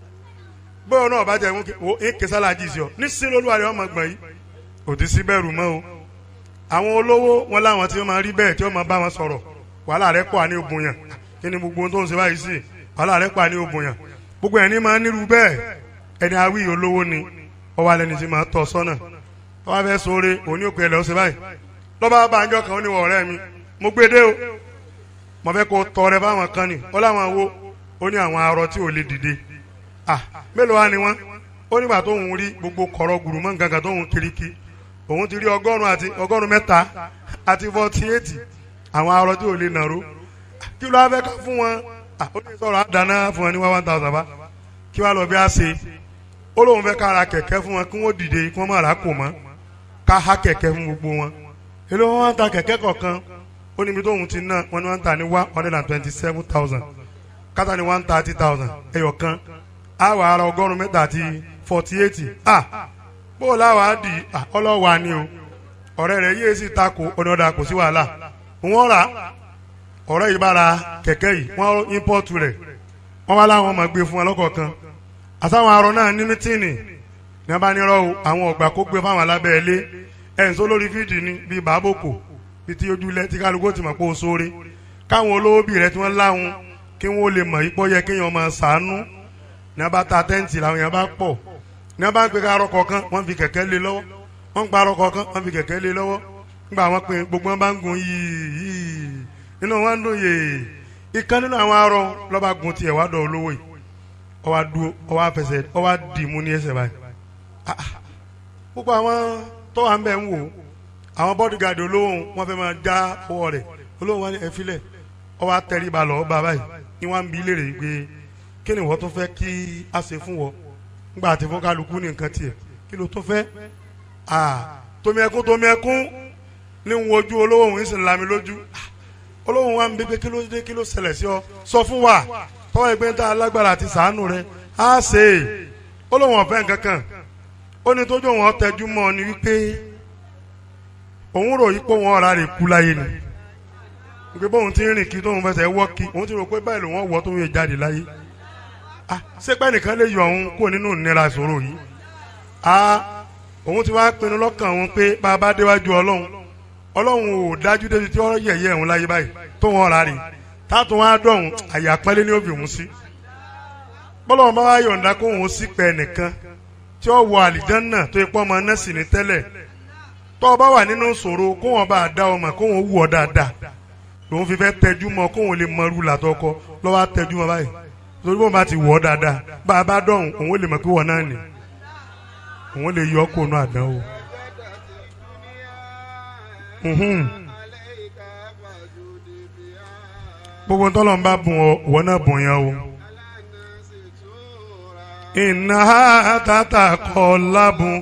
bóyá náà bá tẹ̀ ń wo ń ké sálájì sí ọ nísìnyí lolúwa rẹ̀ ọmọ gbọ̀n yìí kò ti sí bẹ̀rù mọ́ o. Àwọn olówó wọn láwọn tí wọ́n máa rí bẹ́ẹ̀ tí wọ́n máa bá wọn sọ̀rọ̀ wàhálà rẹ̀ pọ̀ àní ògùn yàn kí ni gbogbo ohun tó ń ṣe báyìí sí wàhálà rẹ̀ pọ̀ àní ògùn yàn gbogbo ẹni máa ń nírú bẹ́ẹ̀ ẹni awí olówó ni ọwọ́ alẹ́ ni ti máa tọ́ sọ́nà tọ́wọ́ fẹ́ sóore òní òkú ẹlẹ́ ọ̀sẹ̀ báyìí lọ́ba bàjọ́ kan ó ní wọ ọ̀rẹ́ mi mo gbé dé o mo fẹ́ kó tọrẹ fáwọn kan ni ó láwọn wo ó ní àwọn arọ tí ò lè dìde à mélòó wá ni wọ́n ó nígbà tó ń rí gbogbo kọ̀rọ̀ gùrù mọ́ nǹkan kan tó ń kiriki òun ti rí 103 àti 48 àwọn arọ tí ò lè nàró kí ló wá fẹ́ ká fún wọn ó ní sọ̀rọ̀ àdáná fún wọn ní 1000 bá kí wàá lọ bí a ṣe ó lóun fẹ́ ká ra kẹ̀kẹ́ fún wọn kí wọ́n dìde kí wọ́n má ra kò mọ́ ká há kẹ̀kẹ́ fún gbogbo wọn èló wọn wá ń ta kẹ̀kẹ́ kọ̀ọ̀kan ó níbi tóun ti ná wọn ni wọ́n ń ta ní 127,000 kátà ní 130,000 ẹyọ kan á wà ara 103 àti 48 à bó o láwàá di ọlọ́wà ni o ọ̀rẹ́ rẹ̀ yéé sì takò ọ̀nà kò sí wàhálà wọ́n rà ọ̀rẹ́ yìí bá ra kẹ̀kẹ́ yìí wọ́n ímpọ́ọ̀tù rẹ̀ wọ́n wá láwọn máa gbé fún wọn lọ́kọ̀ọ̀kan àtàwọn arọ náà ní mítìnì ní wọ́n bá ní rọ́ o àwọn ọ̀gbà kó gbé fáwọn alábẹ́ ilé ẹ̀ ń sọ lórí fídì ni bíi bàbókò bíi tí ojúlẹ̀ tí kálukú ti mọ̀ pé o sóore káwọn olówó bíi rẹ̀ tí wọ́n láwọn kí wọ́n lè mọ̀ ipò yẹ kéèyàn máa sàánú ní wọ́n bá ta tẹ́ǹtì làwọn yẹn bá pọ̀ ní wọ́n bá ń pe arọ kọ̀ọ̀kan wọ́n fi kẹ̀kẹ́ lé lọ́wọ́ wọ́n ń pa arọ kọ̀ọ̀kan wọ́n fi kẹ̀kẹ́ lé lọ́wọ́ nígbà wọ́n pe gbogbo wọn bá ń gun yìí nínú wọn ń dùn yìí ìkan nínú àwọn arọ lọ́ba gun tiẹ̀ wá dọ̀ olówó yìí ó wá dúró ó wá fẹsẹ̀ ó wá dì mú ní ẹsẹ̀ báyìí. Gbogbo àwọn tó wà ń bẹ̀ ń wò Àwọn bodyguard olówó wọn fẹ́ máa já ọwọ́ rẹ̀. Olówó wọn ní ẹ filẹ̀. Ọwọ́ atẹ́ríba lọ bá báyìí ní wọ́n ń bi léèrè pé kí ni wọ́n tó fẹ́ kí a ṣe fún wọ́ ńgbà àti fún kálukú ní nǹkan tiẹ̀, kí ló tó fẹ́? Tómi ẹkún tómi ẹkún ní ń wojú olówó òun sì ń lami lójú. Olówó wa ń bí pé kí ló dé, kí ló ṣẹlẹ̀ sí ọ, sọ fún wa tọ́wọ́ ẹgbẹ́ ń ta alágbára àti sàánú rẹ á ṣe é. Olówó ọ̀fẹ́ nǹkan kan, ó ní tójú òun ọ̀tẹ́jú mọ́ ọ ni wípé òun rò yí pé òun ọ̀rá rè kú láyé ni, pé bóun ti ń rìn kí tóun fẹsẹ̀ wọ́ kí òun ti rò pé báyìí lòun ọ̀wọ́ tóun yẹ jáde láyé. Ṣé pé nìkan lè yọ òun kúrò nínú ìnira ìṣòro yìí? Òun ti wá pinnu lọ́kàn òun pé bá a bá déwájú Ọlọ́run, Ọlọ́run ò dájú débi tí ọ̀rọ̀ yẹ̀yẹ́ òun láyé báyìí tóun ọ̀rá rè tátún wá dọ̀hún àyà pẹ́lẹ́ ní òbí òun sí. Bọ́lọ́run bá wá yọ̀ǹda kó òun sí pẹ́ nìkan tí ó wọ àlìjánná tó ipọ́ ọmọ náà sì ní tẹ́lẹ̀, tó o bá wà nínú ìṣòro kó wọn bá dá ọmọ kó wọn wù ọ dáadáa lòun fi fẹ́ tẹjú mọ́ kó wọn lè mọ irú làtọ́kọ lọ́wọ́ á tẹjú mọ́ báyìí, torí bóun bá ti wọ̀ ọ́ dáadáa bá a bá dọ̀hún òun lè mọ̀ pé wọ́n náà nì, òun lè yọ ọ́ kó nu àdánwò. Gbogbo ntọ́lọ́ ń bá bùn ọ wọ́n náà bùn yẹn o. Iná tata kọ́ lábùn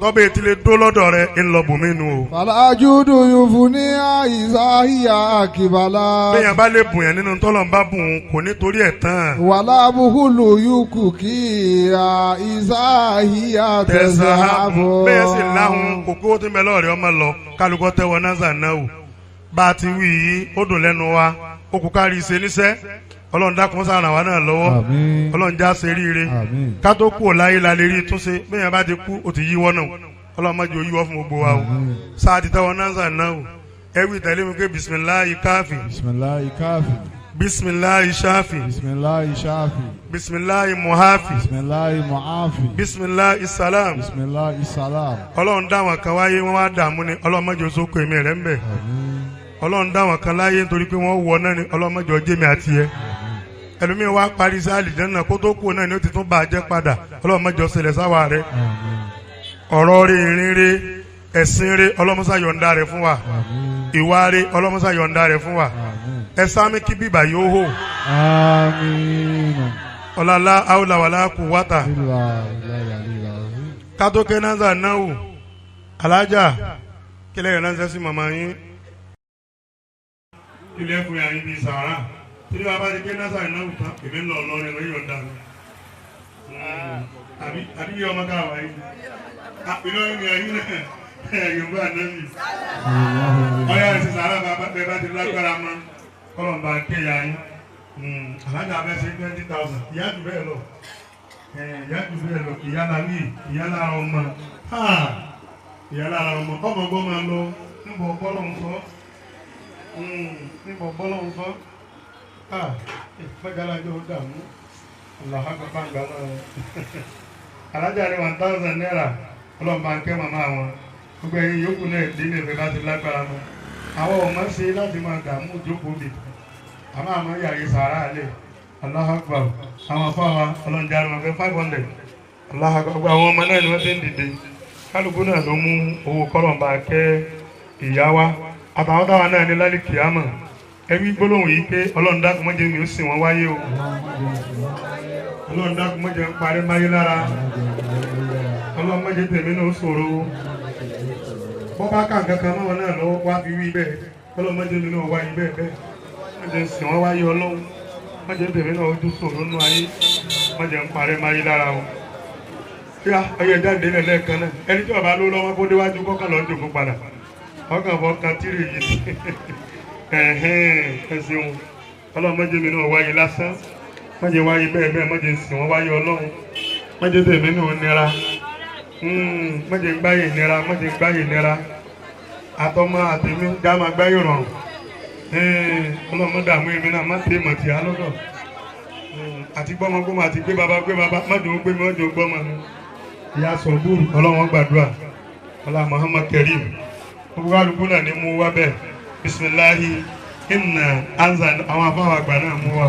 tọ́bẹ̀ tí lè dó lọ́dọ̀ rẹ̀ ń lọ bùnmí nu o. Fàlájúdù yòófù ní àìsàhíyà àkìbàlà. Bẹ́ẹ̀ bá lè bùn yẹn nínú tọ́lọ̀ ń bá bùn kò ní torí ẹ̀ tán. Wàlá buhulu yòókù kí àìsàhíyà tẹ̀sán. Bẹ́ẹ̀ sì láhùn kò kó tí ń bẹ lọ́ọ̀rẹ́ ọmọ lọ kálukọ́ tẹ́wọ́ náà náà o. Bá a ti wí yìí ó dùn lẹ́nu wa, ó kú kárí ṣe níṣẹ́. Ọlọ́run dákun ṣàràn wá náà lọ́wọ́, Ọlọ́run já ṣe ríire ká tó kú láyé la lè rí túnṣe. Bẹ́ẹ̀ bá ti kú ó ti yíwọ́ náà, Ọlọ́run má jẹ́ ó yíwọ́ fún gbogbo wa o. Sáà ti tẹ́wọ́ náà sàn náà o. Ẹ wí tẹ̀lé mi pé bisimilayi káfí. Bisimilayi káfí. Bisimilayi ṣáfì. Bisimilayi ṣáfì. Bisimilayi muhafi. Bisimilayi muhafi. Bisimilayi salam. Bisimilayi salam. Ọlọ́run dá àwọn kan wáyé wọ́n wá dààmú ni, Ọlọ́run má jẹ́ ó sóko èmi rẹ̀ ń bẹ̀. Ọlọ́run dá àwọn kan láyé nítorí pé wọ́n wọ náà ni, Ọlọ́run má jẹ́ ó jẹ́ mi àti ẹ. Ẹlòmíín wá parí sáàlì jẹ́nà kó tó kú náà ni ó ti tún bá a jẹ́ padà, Ọlọ́run má jẹ́ ó ṣẹlẹ̀ sáwà rẹ̀. Ọ̀rọ̀ rẹ̀, ìrìn rẹ̀, ẹ̀sìn rẹ̀, Ọlọ́run ṣá yọ̀ǹda rẹ̀ fún wa. Ìwà rẹ̀, Ọlọ́run ṣá yọ̀ǹda rẹ̀ fún wa. Ẹ sámi kí bíbà yóò hò. Ọ̀làlá àwòlàwàlà kù wáta. Kátókè náà náà wò alájà kílẹ̀ yẹn ránṣẹ́ sí màmá yín. Ilé fún yàrá ibi sàrà tí wàá bá ti ké náà náà wò tán èmi ń lọ lọrin lórí yọ̀ǹda mi. Àbí àbí yẹ ọmọ káwa yìí. Ìlọrin ni ẹ̀yin náà Yorùbá náà mi. Ọyá ẹ̀sìn sàrà bàbá bẹ́ẹ̀ bá ti lágbára mọ́ kọ́lọ̀ bá ké ya yín. Alájà abẹ́ ṣe 20,000 ìyá jù bẹ́ẹ̀ lọ. Ìyá jù bẹ́ẹ̀ lọ, ìyá la wí, ìyá lára ọmọ. Ìyá lára ọmọ, ọmọ gbọ́ máa lọ níbo bọ́lọ̀ ń sọ. Níbo bọ́lọ̀ ń sọ. Mẹ́gàlájọ́ ó dààmú. Àlàhàgbà náà. Alájà ní 1,000 naira ọlọ́mọba ń kẹ́ màmá wọn. Gbogbo ẹ̀yin yòókù náà dín ní ìfẹ́ bá ti lágbára mọ́. Àwọn ọmọ ṣe láti máa dààmú ìjókòó mi. Àmọ́ àmọ́ yàrá sàárà lẹ̀. Allahu Akbar. Àwọn afáwa ọlọ́njà ni wọ́n fẹ́ 500. Allahu Akbar. Gbogbo àwọn ọmọ náà ni wọ́n ti ń dìde. Kálukú náà ló mú owó kọ́lọ̀mbà kẹ́ ìyá wa. Àtàwọn táwa náà ní lálẹ́ kìámọ̀. Ẹ wí gbólóhùn yìí pé Ọlọ́run dákun má jẹ́ mi ó sìn wọ́n wáyé o. Ọlọ́run dákun má jẹ́ ń parí máyé lára. Ọlọ́run má jẹ́ tèmi náà ó ṣòro. Bọ́ bá kà nǹkan kan mọ́ wọn náà lọ́wọ́ wá fi wí bẹ́ẹ̀. Ọlọ́run má jẹ́ mi náà wáyé bẹ́ẹ̀ bẹ́ẹ̀. Má jẹ́ sìn wọ́n wáyé Ọlọ́run. Má jẹ́ tèmi náà ojú ṣòro nínú ayé. Má jẹ́ ń parí máyé lára o. Yá ọyẹ jáde lẹ́ẹ̀kan náà. Ẹni tí bàbá ló lọ́wọ́ kó déwájú kọ́kàn lọ́ọ́ jòkó padà. Ọkàn fọ́ kan tírì yìí. Ẹ ṣeun. Ọlọ́run má jẹ́ mi náà wáyé lásán. Má jẹ́ wáyé bẹ́ẹ̀ bẹ́ẹ̀, má jẹ́ sìn wọ́n wáyé Ọlọ́run. Má jẹ́ tèmi náà nira. Má jẹ́ gbáyé nira, má jẹ́ gbáyé nira. Àtọmọ àtèmi já máa gbáyé rọrùn. Ọlọ́run má dààmú èmi náà, má tè mọ̀ tì á lọ́dọ̀. Àti gbọ́mọgbọ́mọ àti gbé baba gbé baba, má jẹ́ ó gbé mi, má jẹ́ ó gbọ́mọ mi. Ìyá sọ̀búrù Ọlọ́run gbàdúrà. Ọlá Muhammad Karim. Gbogbo alùpùpù náà ní mú wá bẹ́ẹ̀. Bisimilahi inna anzal àwọn afáwọn àgbà náà mú wá.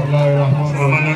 Sọ̀rọ̀ náà.